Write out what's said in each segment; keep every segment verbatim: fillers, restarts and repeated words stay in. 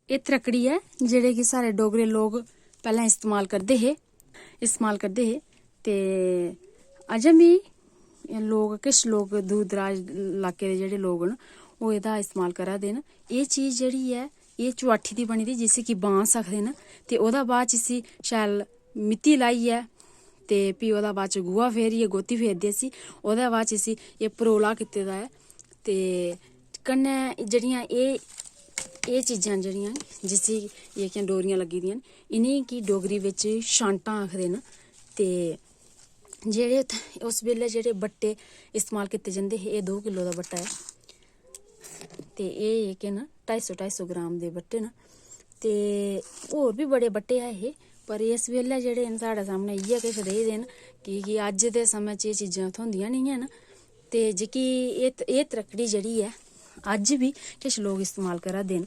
एह् त्रक्कड़ी ऐ, जेह्ड़े कि साढ़े डोगरे लोक पैह्लें इस्तेमाल करदे हे, इस्तेमाल करदे हे। ते अजें बी लोक, किश लोक दूर दराज लाके दे जेह्ड़े लोक न, ओह् एह्दा इस्तेमाल करा दे न। एह् चीज जेह्ड़ी ऐ, एह् चुआठी दी बनी दी, जिसी कि बांस आखदे न। ते ओह्दा बाद च इसी शैल मित्ती लाइयै ते फ्ही ओह्दा बाद च गोहा फेरियै, गोती फेरदे इसी। ओह्दे बाद च इसी एह् परोला कीते दा ऐ। ते कन्नै जेह्ड़ियां एह्, एह् चीजां जेह्ड़ियां, जिसी जेह्कियां डोरियां लग्गी दियां न, इ'नेंगी डोगरी बिच छांटां आखदे न। ते जेह्ड़े उत्थै उस बेल्लै जेह्ड़े बट्टे इस्तेमाल कीते जंदे हे, एह् दो किलो दा बट्टा ऐ। ते एह् जेह्के न, ढाई सौ, ढाई सौ ग्राम दे बट्टे न। ते होर बी बड़े बट्टे ऐ हे, पर इस बेल्लै जेह्ड़े न, साढ़े सामनै इ'यै किश रेह् दे न, की कि अज्ज दे समें च एह् चीजां थ्होंदियां निं हैन। ते जेह्की एह्, एह् त्रक्कड़ी जेह्ड़ी ऐ, अज्ज बी किश लोक इस्तेमाल करा दे न।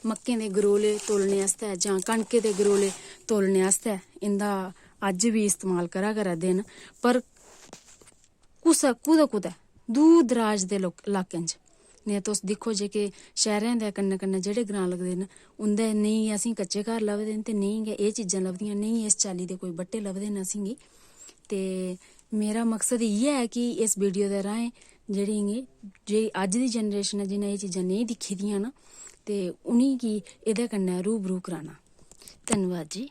मक्कें दे गरोले तोलने आस्तै जां कनकै दे गरोले तोलने आस्तै इं'दा अज्ज बी इस्तेमाल करा करा दे न। पर कुसै, कुतै कुतै दूर दराज दे लोक, इलाकें च, नेईं तुस दिक्खो, जेह्के शैह्रें दे कन्नै कन्नै जेह्ड़े ग्रांऽ लगदे न, उं'दे नेईं असेंगी कच्चे घर लभदे न ते नेईं गै एह् चीजां लभदियां, नेईं इस चाल्ली दे कोई बट्टे लभदे न असेंगी। ते मेरा मकसद इ'यै ऐ कि इस वीडियो दे राहें जेह्ड़ी, जे अज्ज दी जनरेशन ऐ, जि'नें एह् चीजां नेईं दिक्खी दियां न, ते उ'नेंगी एह्दे कन्नै रूबरू कराना। धन्नवाद जी।